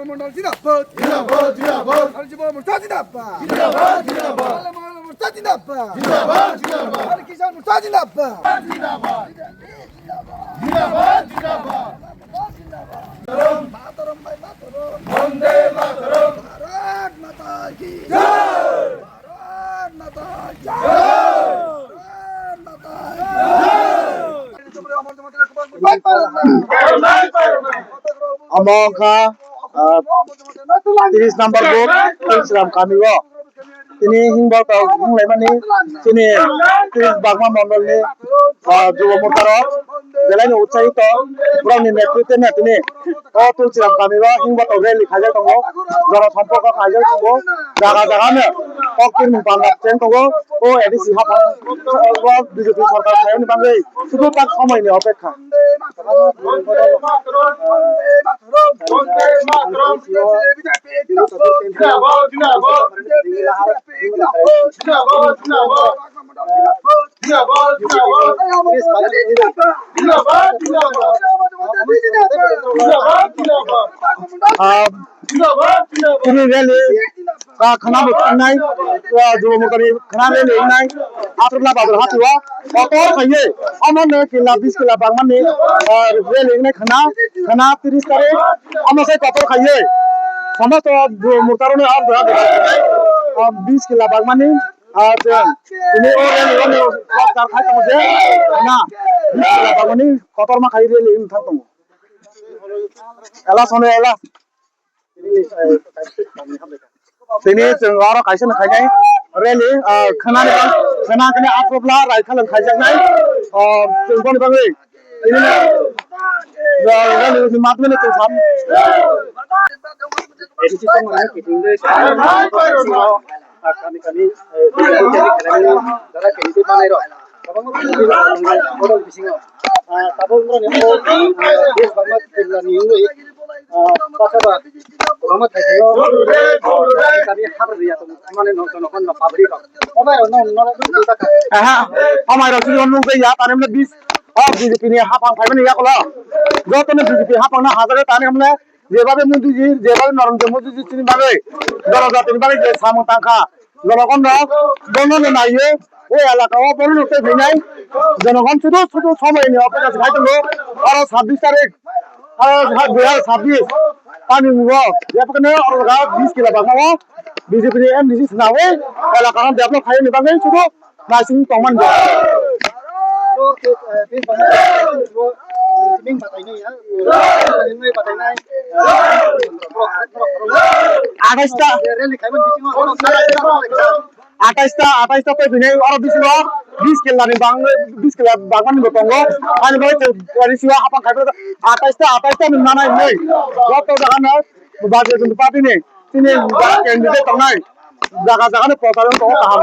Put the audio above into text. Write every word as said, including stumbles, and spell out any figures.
Mondol zindabad. Zindabad, zindabad. Ar Jubo Morcha zindabad. Zindabad, zindabad. Ar Mala Morcha zindabad. Zindabad, zindabad. Ar Kisan Morcha zindabad. Zindabad. Zindabad, zindabad. Mataram bhai, mataram. Bande Mataram. Bharat Mata ki jai. Bharat Mata ki jai. Bharat Mata ki jai. Omo wngkha, ah, tris number booth, Tulsiram kami o. Tini himba tong wnglaimani chini tris bagma mondolni, ah, Jubo Mortarok belaino utsahi tong, borokni netritwno tini o Tulsiram kami o himba tong rally khaijak tongo, jora sompok khaijak tongo, jaga jaga no kok tirmung panda cheng tongo, o A D C haphang o B J P sorkar phaiyani bagwi sudu tak somoini opekha. Ah, tini rally, ah, khana bo tangnai, ah, Jubo Mortarni khana rally wngnai, Atrapla Bazar hatio, kotor khaiye, omo no kila bis kila bangmani, ah, rally wngnai khana, khana tris tarik, omo sai kotor khaiye, somosto Jubo Mortarni ar jaga, ah, bis kila bangmani, ah, tini o rally o no, ah, jar khai tongo je, na, bis kila bangmani kotorma khai rally wng thang tongo. Ela sono ela. Tini chwng oro kaisa no khainai rally, ah, khwnani bang-, khwna khwna Atrapla Raikhalang khaijaknai. Ah, chwng boni bagwi tini no, ah, rally ni matmani chwng sam. Kami kami, eh, jara kami tu manai rok. Kwbangma borok bisingo, ah, tabuk borokni, ah, bes bangma jillani wngwi, ah, bachaba kwbangma thai thaio, kami habri ya tong mane no jono hon no public rok. Obai rok no no no. Aha, amai rok sini nung ya tani mane bis, oh, B J P ni hapang phai mani ya kolo. Joto no B J P hapang na hajar tani mane, jeba be mudu ji, jeba be norom je mudu ji sini bagwi, doro jatini bagwi je samung tangkha. Jorogon rok bono no naiyo, o elaka o bono no tei phinai. Jorogon sudu sudu somoi ni opeka se khai tongo. Aro sabbish tarik, aro ha, dui hajar sabbish. Ani mugo, jepakne oro ga bis kila bagma o B J P ni M D C sinawi elaka no develop khai ni bagwi sudu naising tongmani. Atais ta, atais ta, atais ta tei bini oro bisingo bis kela ni bang, bis kela bangmani bo tongo. Ani bai tei gari siwa hapang khai atais ta, atais ta ni nanai nei. Joto jaga no bajra party ni tini candidate tongnai. Jaga jaga no prochar wng tongo kaham.